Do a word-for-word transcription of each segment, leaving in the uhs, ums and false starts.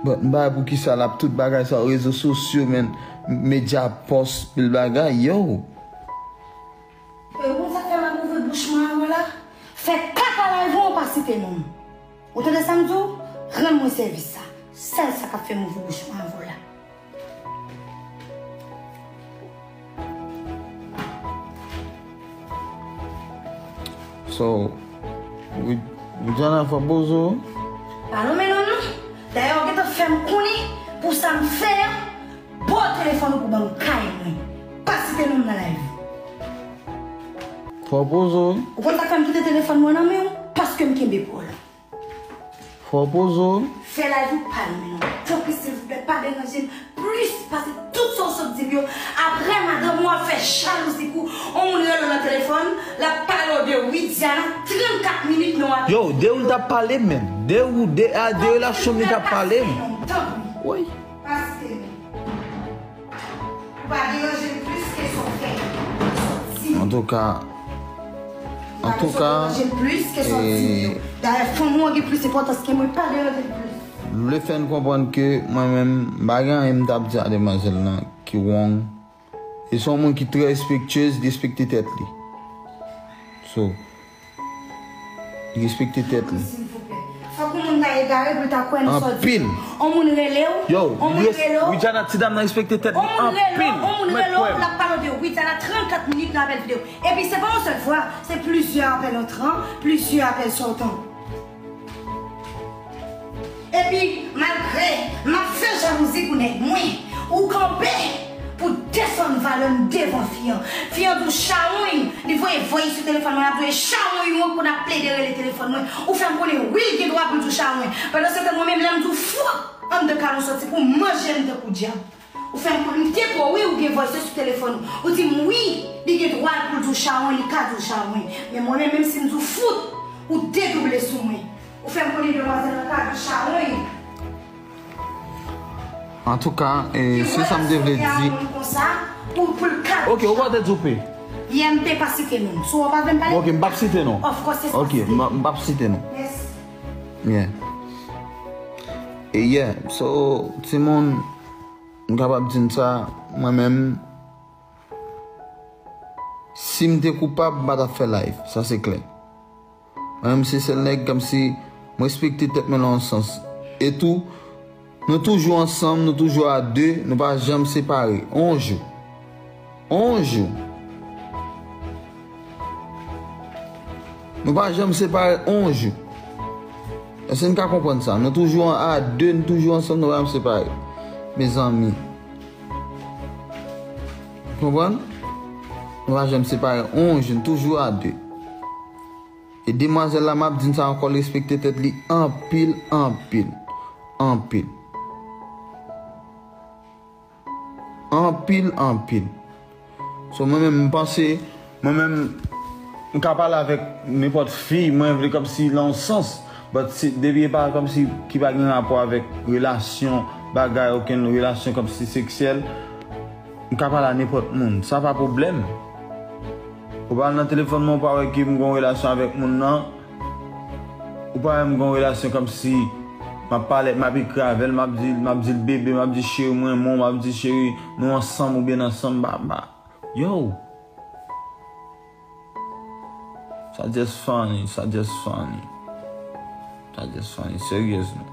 But m pa wè poukisa l ap tout bagay sa yo, rezo sosyo, men, medya, pòs, pil bagay, yo. E, ou konn sa k fè m ap ouvri bouch mwen avè w la? Fè kaka live ou pa site non m. Ou tande sa m di w? Rann mwen sèvis sa. Sèl sa k ap fè m ouvri bouch mwen avè w la. So, Wi-, Widiana, fò poze w. Pa nonmen non m non. Dayè, ou gentan fè m konnen pou sa m fè a, ba w telefòn ou pou ban m kay mwen. Pa site non m nan live. Fò poze w. Ou konn sa k fè m kite telefòn mwen nan men w? Paske m kenbe pa w la. Fò poze w. Fè live ou pa nonmen non. Tanpri, silvouplè, pa deranje m plis pase tout sa w sot di m yo. Apre, madanm ou ap fè jalouzi pou on moun rele w nan telefòn, l ap pale w de Widiana, trannkat minit nan w ap... Yo, de ou l t ap pale m menm. De ou, de, a, de relasyon m li t ap pale m. Tanpri. Wi. Pa site non. Ou pa deranje m plis ke sa w fè. Sa w di. Antouka, antouka, deranje m plis ke sa w di yo. Dayè, fanmi w gen plis enpòtans ke mwen, pa deranje m plis. M vle fè n konprann ke mwen menm, m pa gen anyen m t ap di a demwazèl lan ki wrong. E se yon moun ki trè respektyez, li respekte tèt li. So, Li respekte tèt li. Silvouplè. Fòk yon moun ta egare pou l ta kwè nan sa w di. Anpil. On moun rele w. Yo, on moun rele w. Widiana, ti dam nan respekte tèt li anpil. On moun rele w, on moun rele w, l ap pale w de Widiana trannkat minit nan apèl videyo. Epi se pa yon sèl fwa, se plizyè apèl antran, plizyè apèl sòtan. Epi, malgre m ap fè jalouzi pou nèg mwen, ou kanpe pou desann valè m devan fi an. Fi an di w chawony, li voye voice sou telefòn mwen, l ap di w e chawony ou an pou n ap plede rele telefòn mwen. Ou fè m konnen wi, l gen dwa pou l di w chawony. Pandan se tan mwen menm, lè m di w fout, anndan kay ou soti pou manje m tankou dyab. Ou fè m konnen m te kwè w wi, ou gen voice sou telefòn ou. Ou di m wi, li gen dwa pou l di w chawony, li ka di w chawony. Men mwen menm, menm si m di w fout, ou dedouble sou mwen. Ou fè m konnen demwazèl lan ka di w chawony. Antouka, e, se sa m te vle di. Ki relasyon gen a moun konsa, pou, pou l ka di w chawony. Ok, ou pa te di w pe. Yè m te pa site non. So w pa vle m pale? Ok, m p ap site non. Of course, se sa. Ok, m, m p ap site non. Mèsi. Yeah. E yeah, so, timoun, m kapab di n sa, mwen menm, si m te koupab, m pa t ap fè live, sa se klè. Mwen menm, se sèl nèg kòmsi, m respekte tèt mwen nan yon sans. E tou, nou toujou ansanm, nou toujou a de, nou pa janm separe, on jou. On jou. Nou pa janm separe on jou. Èske n ka konprann sa? Nou toujou a de, nou toujou ansanm, nou pa janm separe. Mezanmi. Konprann? Nou pa janm separe on jou, nou toujou a de. E demwazèl la, m ap di n sa ankò, l respekte tèt li anpil, anpil, anpil. Anpil, anpil. So, mwen menm, m panse, mwen menm, m ka pale avèk nenpòt fi, mwen vle kòmsi nan yon sans, but si, depi e pa kòmsi ki pa gen rapò avèk relasyon, bagay, okenn relasyon kòmsi seksyèl, m ka pale a nenpòt moun. Sa pa pwoblèm. Ou pa al nan telefòn mwen, ou pa wè ke m gen yon relasyon avèk moun nan, ou pa wè m gen yon relasyon kòmsi m ap pale, m ap ekri avè l, m ap di, m ap di l bebe, m ap di cheri m renmen w, m ap di cheri nou ansanm oubyen n ansanm, ba, ba. Yo! Sa just funny, sa just funny. Sa just funny, seryezman.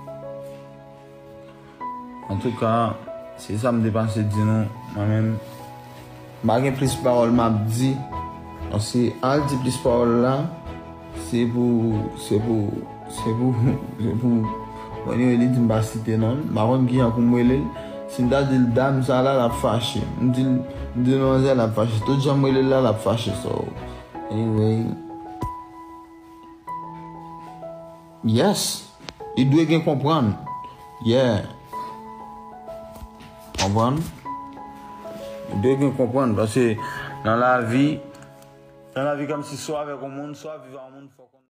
Antouka, se sa m te pase di nou, mwen menm, m pa gen plis pawòl m ap di. Paske al di plis pawòl la, se pou, se pou, se pou, se pou, anyway, li di m pa site non l, m pa konn kijan pou m rele l. Si m ta di l dam sa la, l ap fache. M di l, m di l manzè, l ap fache. Tout jan m rele l la, l ap fache. So, anyway. Yes. Li dwe gen konprann. Yeah. Konprann? Li dwe gen konprann, paske nan lavi, nan lavi kòmsi swa avèk yon moun, swa viv ak yon moun, fòk